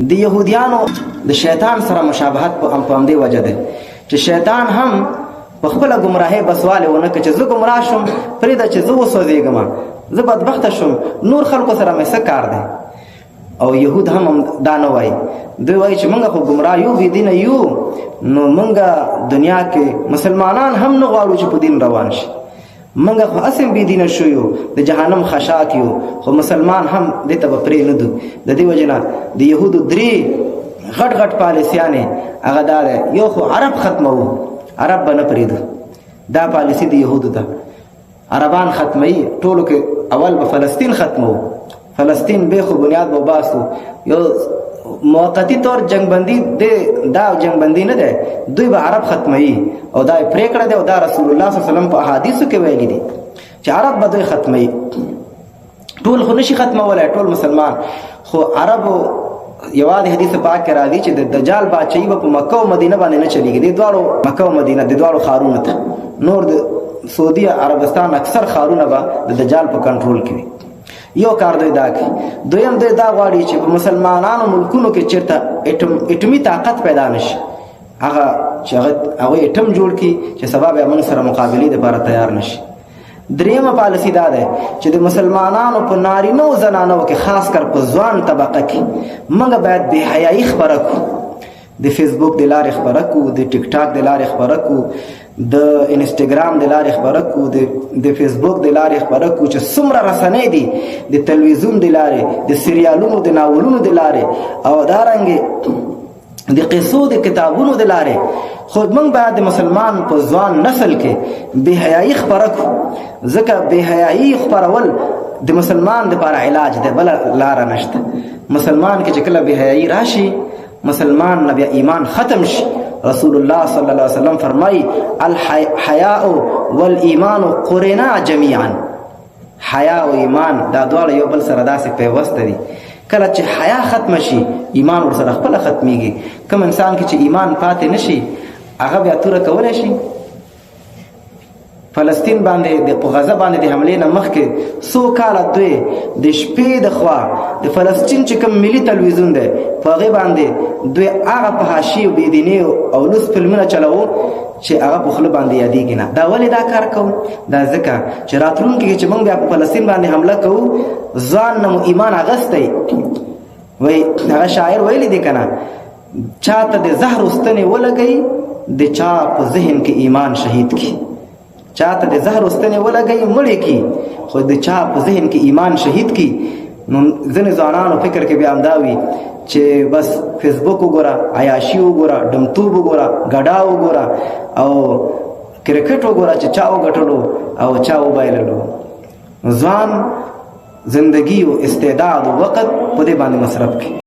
د يهوديانو د شیطان سره مشابهت په هم په همدې وجه دی چې شیطان هم په خپله ګمراهۍ بسوالی ونه کړ چې زه ګمراه شوم، پرېږده چې زه وسوځېږم، زه بدبخته شوم، نور خلکو سره مې څه کار دی. او يهود هم دا نه وایي، دوی وایي چې موږ خو ګمراه یو، بې دینه یو، نو موږ دنیا کې مسلمانان هم نه غواړو چې په دین روان شي. موږ خو هسې هم بې دینه شو یو، د جهنم خشاک یو، خو مسلمان هم دې ته به پرې نه دو. د دې وجې نه د یهودو درې غټ غټ پالیسیانې هغه دا دی، یو خو عرب ختموو، عرب به نه پرېږدو، دا پالیسي د یهودو ده. عربان ختموي ټولو کې اول به فلسطین ختموو، فلسطین به خو بنیاد به باسو. یو موقتی طور جنگ بندي د دا جنگ بندي نه ده، دوی به عرب ختموي او دا پرېکړه ده، او دا رسول الله صلی الله علیه وسلم په احادیثو کې ویلي دي چې عرب به دوی ختموي. ټول خو نشي ختمولای، ټول مسلمان خو عربو. یوازې حدیث پاک کې راځي چې د دجال بادشاهي به په مکه او مدینه باندې نه چلیږي، د دواړو مکه او مدینه د دواړو ښارونو ته، نور د سعودي عربستان اکثر ښارونه به د دجال په کنټرول کې وي. یو کار دوی دا کوي. دویم دوی دا غواړي چې په مسلمانانو ملکونو کې چېرته اټومي طاقت پیدا نشي، هغه چې هغه اټم جوړ کړي چې سبا بیا موږ سره مقابلې دپاره تیار نشي. دریمه پالیسي دا ده چې د مسلمانانو په نارینه او زنانو کې، خاص کر په ځوان طبقه کې، موږ باید بې حیایي خپره کړو، د فیسبوک د لارې خپره کړو، د ټیک ټاک د لارې خپره کړو، د انستګرام د لارې خپره کړو، د فیسبوک د لارې خپره کړو، چې څومره رسنۍ دي، د تلویزیون د لارې، د سریالونو د ناولونو د لارې، او دارنګې د قصو د کتابونو د لارې. خو موږ باید د مسلمان په ځوان نسل کې بې حیایي خپره کړو، ځکه بې حیایي خپرول د مسلمان دپاره علاج دی، بله لاره نشته. مسلمان کې چې کله بې حیایي راشي، مسلمان نه بیا ایمان ختم شي. رسول الله صلی الله علیه وسلم فرمایي: الحیاء والایمان قرنا جميعا. حیا او ایمان دا دواړه یو بل سره داسې پیوسته دي، کله چې حیا ختم شي، ایمان ورسره خپله ختمیږي. کوم انسان کې چې ایمان پاتې نشي، هغه بیا توره کولی شي؟ فلسطین باندې د غزه باندې د حملې نه مخکې څو کاله دوی د شپې د خوا د فلسطین چې کوم ملي تلویزیون دی، په هغې باندې دوی هغه فحاشي او بېدیني او لوس فلمونه چلوو چې هغه په خوله باندې یادېږي نه. دا ولې دا کار کوو؟ دا ځکه چې راتلونکي کې چې موږ بیا په فلسطین باندې حمله کوو، ځان نه مو ایمان اخیستی. وایي هغه شاعر ویلي دی که نه، چاته د زهر ستنې ولګوي، د چا په ذهن کې ایمان شهید کی. چاته د زهر ستنې ولګوي، مړی کی، خو د چا په ذهن کې ایمان شهید کی. نو ځینې ځوانانو فکر کې بیا همدا وي چې بس فیسبوک وګوره، عیاشي وګوره، ډمتوب وګوره، ګډا وګوره او کرکټ وګوره چې چا وګټلو او چا وبایللو. ځوان زندگی او استعداد او وخت په دې باندې مصرف کړي.